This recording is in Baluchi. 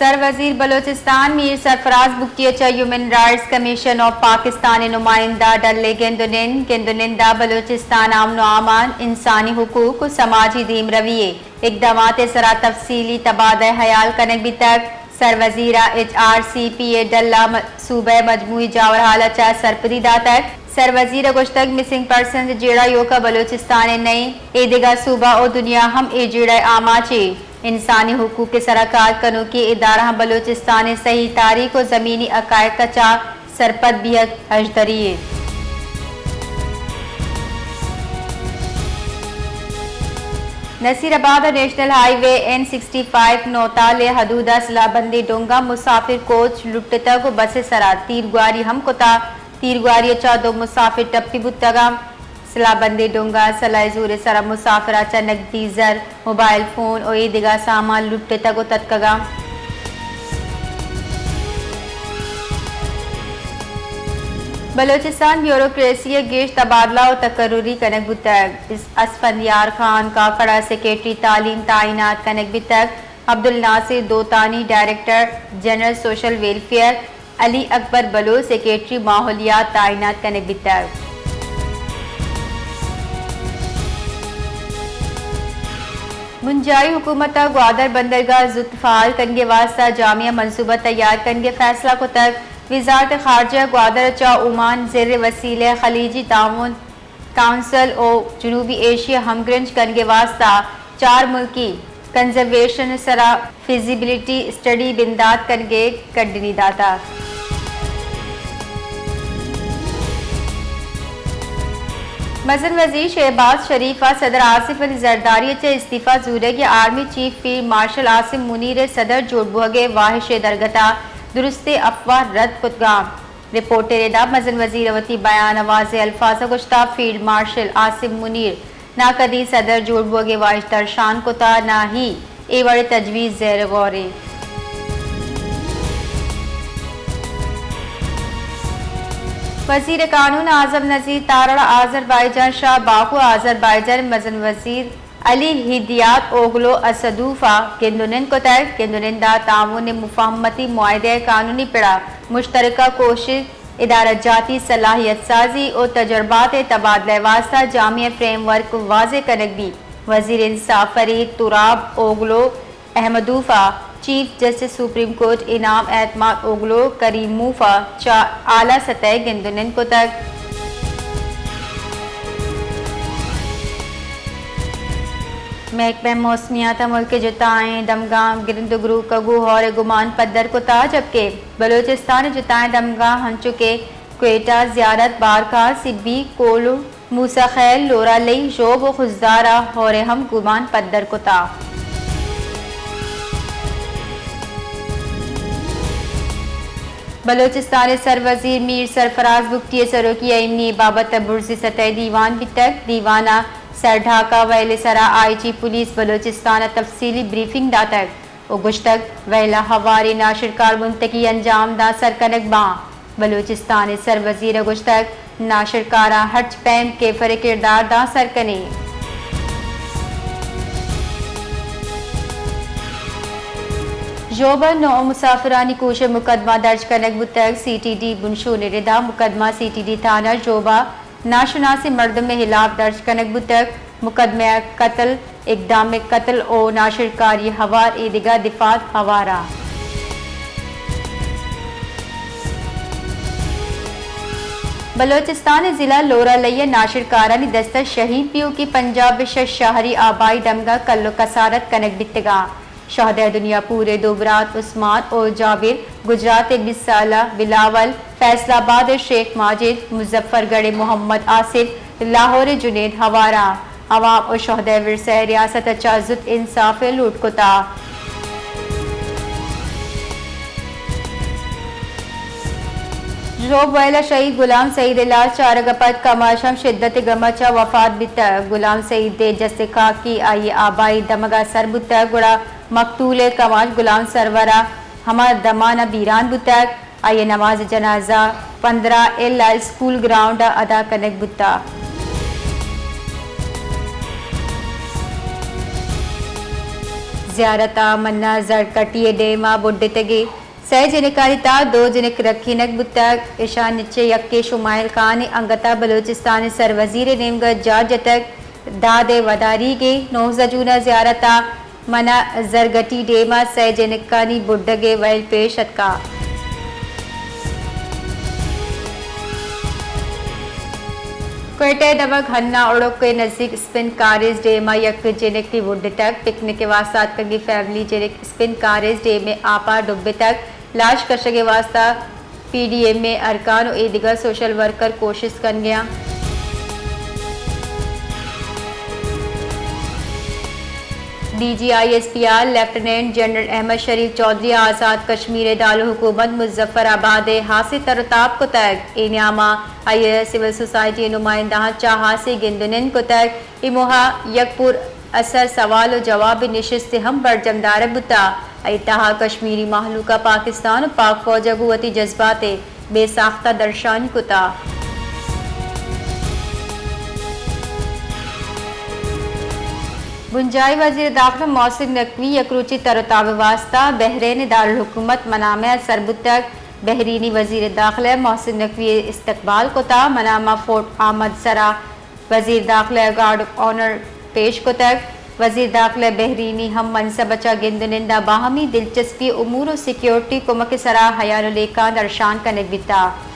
سر وزیر بلوچستان میر سرفراز بگٹی ءَ چہ human rights commission of Pakistan ءِ نمائندہ ڈل ءِ گند ءُ نند، گند ءُ نند ءَ بلوچستان ءِ امن ءُ امان، انسانی حقوق ءُ سماجی دیمروی ءِ اقدامات ءِ سرا تفصیلی تبادلہ ہیال کنگ بیتگ۔ سر وزیر ءَ ایچ آر سی پی ءِ ڈل ءَ م-، صوبہ ءِ مجموعی جاورحال ءَ چہ سرپدی داتگ۔ سر وزیر ءَ گوشتگ، مسنگ پرسنز ءِ جیڑہ ایوک ءَ بلوچستان ءِ نہ ایں، اے دگہ صوبہ ءُ دنیا ہم اے جیڑہ ءِ آماچ ایں۔ انسانی حقوق ءِ سرا کار کنوکیں ادارہاں بلوچستان ءِ صحیح تاریخ ءُ زمینی حقائق ءَ چہ سرپد بیگ ہژدری ایں۔ نصیر آباد ءَ نیشنل ہائی وے این سکسٹی فائیو نوتال ءِ حدود ءَ سلاہ بندی ڈونگ ءَ مسافر کوچ لٹتگ ءُ بس ءِ سرا تیرگواری ہم کتگ۔ تیرگواری ءَ چہ دو مسافر ٹپی بوتگ انت۔ سلاہ بندی ڈونگ ءَ سلاہ ءِ زور ءِ سرا مسافر ءَ چہ نگدی زر، موبائل فون ءُ اے دگہ سامان لٹتگ ءُ تتکگ انت۔ بلوچستان بیوروکریسی ءِ گیش تبادلہ ءُ تقرری کنگ بوتگ۔ اس-، اسفندیار خان کاکڑ ءَ سیکرٹری تعلیم تعینات کنگ بیتگ۔ عبدالناصر دوتانی ڈائریکٹر جنرل سوشل ویلفیئر، علی اکبر بلوچ سیکرٹری ماحولیات تعینات کنگ بیتگ۔ بنجاہی حکومت ءَ گوادر بندرگاہ زوت فعال کنگ ءِ واستہ جامع منصوبہ تیار کنگ ءِ فیصلہ کتگ۔ وزارت خارجہ گوادر ءَ چہ اومان زر ءِ وسیلہ ءَ خلیجی تعاون کونسل ءُ جنوبی ایشیا ہمگرنچ کنگ ءِ واستہ چار ملکی کنزرویشن ءِ سرا فزیبلٹی اسٹڈی بندات کنگ ءِ کڈنی داتگ۔ مزن وزیر شہباز شریف ءَ صدر آصف علی زرداری ءَ چہ استعفی زورگ ءَ army chief field marshal Asim Munir ءِ صدر جوڑ بوگ ءِ واہش ءِ درگت ءَ درستیں افواہ رد کتگ انت۔ رپورٹ ءِ ردا مزن وزیر ءَ وتی بیان ءَ واضح الفاظ ءَ گوشتگ، فیلڈ مارشل عاصم منیر ناکدی صدر جوڑ بوگ ءِ واہش درشان کتگ، نہ ہی اے وڑیں تجویز زیر غور انت۔ وزیر کانون اعظم نذیر تارڑ ءَ آذربائیجان شہ باکو ءَ آذربائیجان ءِ مزن وزیر علی ہدیات اوگلو اسدوف ءَ گند ءُ نند کتگ۔ گند ءُ نند ءَ تعاون ءِ مفاہمتی معاہدہ ءِ قانونی پڑ ءَ مشترکہ کوشش، ادارہ جاتی صلاحیت سازی ءُ تجربات ءِ تبادلہ ءِ واستہ جامع فریم ورک واضح کنگ بیت۔ وزیر انصاف فرید تراب اوگلو احمدوف ءَ چیف جسٹس سپریم کورٹ انعام اعتماد اوگلو کریموف ءَ چہ اعلی سطح ءَ گند ءُ نند کتگ۔ محکمہ موسمیات ءَ ملک ءِ جتائیں دمگاں گرند ءُ گروک ءَ گوں ہور ءِ گمان پدر کتگ، جبکہ بلوچستان ءِ جتائیں دمگاں انچو کہ کوئٹہ، زیارت، بارکھان، سبی، کولو، موسی خیل، لورالئی، ژوب ءُ خضدار ءَ ہور ءِ ہم گمان پدر کتگ۔ بلوچستان ءِ سر وزیر میر سرفراز بگٹی ءِ سروکی ءَ ایمنی ءِ بابت ءَ برزی سطح ءِ دیوان بیتگ۔ دیوان ءَ سر ڈھاکہ ویل ءِ سرا آئی جی پولیس بلوچستان ءَ تفصیلی بریفنگ داتگ ءُ گوشتگ، ویل ءَ ہواریں ناشرکار بنتگی انجام داں سر کنگ باں۔ بلوچستان ءِ سر وزیر ءَ گوشتگ، ناشرکاراں ہرچ پیم کیفر ءِ کردار داں سر کنیں۔ ژوب ءَ نو مسافرانی کوش ءِ مقدمہ درج کنگ بوتگ۔ سی ٹی ڈی بنشون ءِ ردا مقدمہ سی ٹی ڈی تھانہ ژوب ءَ ناشناسیں مردم ءِ ہلاپ درج کنگ بوتگ۔ مقدمہ ءَ قتل، اقدام قتل ءُ ناشرکاری ہوار اے دگہ دفعات ہوار انت۔ بلوچستان ءِ ضلع لورالئی ءَ ناشرکارانی دست ءَ شہید پیوکی پنجاب ءِ شش شہری آبائی دمگاں کل ءُ کسارت کنگ بیتگ انت۔ شہدائے دنیا پور ءِ دو برات عثمان ءُ جابر، گجرات ءِ بیست سالہ بلاول، فیصل آباد ءِ شیخ ماجد، مظفر گڑھ ءِ محمد آصف، لاہور ءِ جنید ہوار انت۔ عوام ءُ شہدائے ورثہ ءَ ریاست ءَ چہ زوت انصاف ءِ لوٹ کتگ۔ ژوب ویل ءَ شہید غلام سعید ءِ لاش چارگ ءَ پد کماش ہم شدت ءِ گم ءَ چہ وفات بیتگ۔ غلام سعید ءِ جستے خاکی آئی ءِ آبائی دمگ ءَ سر بوتگ، گڑا مقتول ءِ کماش غلام سرور ءَ ہما دمان ءَ بیران بوتگ۔ آئی ءِ نماز جنازہ پندرہ ایل آئی اسکول گراؤنڈ ءَ ادا کنگ بوتگ۔ زیارت ء منا زرکٹی ء ڈیم ء بڈتگیں سئے جنکانی تہا دو جنک رکھینگ بوتگ۔ اشانی چہ یکے شمائل خان انگت ء بلوچستان ء سر وزیر ء نیمگ ء جار جتگ۔ داد ء وداریگ ء نوزدہ جون ء زیارت ء منا زرگٹی ڈیم ء سئے جنکانی بڈگ ء ویل پیش اتکا۔ کوئٹہ ء دمگ ہنا اڑک ء نزیک اسپن کاریز ڈیم ء یک جنکے بڈتگ۔ پکنک ء واستہ اتکگیں فیملی جنک اسپن کاریز ڈیم ء آپ ء ڈبتگ۔ لاش کشگ ء واستہ پی ڈی ایم ء ارکان و ایدگہ سوشل ورکر کوشست کنگ ء انت۔ D G I S P R lieutenant general Ahmed Sharif Chaudhry ء آزاد کشمیر ء دارالحکومت مظفر آباد ء ہاسیں تر و تاب کتگ۔ اے نیام ء آئی ء سول سوسائٹی ء نمائندہاں چہ ہاسیں گند و نند کتگ۔ اے موہ ء یک پر اثر سوال و جوابی نشست ہم برجم دارگ بوتگ۔ اے تہا کشمیری مہلوک ء پاکستان و پاک فوج ء گوں وتی جذبات ء بے ساخت ء درشانی کتگ۔ بنجاہی وزیر داخلہ محسن نقوی یک روچی تر و تاب ء واستہ بحرین ء دارالحکومت منامہ ء سر بوتگ۔ بحرینی وزیر داخلہ محسن نقوی ء استقبال کتگ۔ منامہ فورٹ احمد سرا وزیر داخلہ ء گارڈ آف آنر پیش کتگ۔ وزیر داخلہ ء بحرینی ہم منصب ء چہ گند و نند ء باہمی دلچسپی امور و سیکورٹی کمک ء سرا ہیال و لیکہاں درشان کنگ بیتگ۔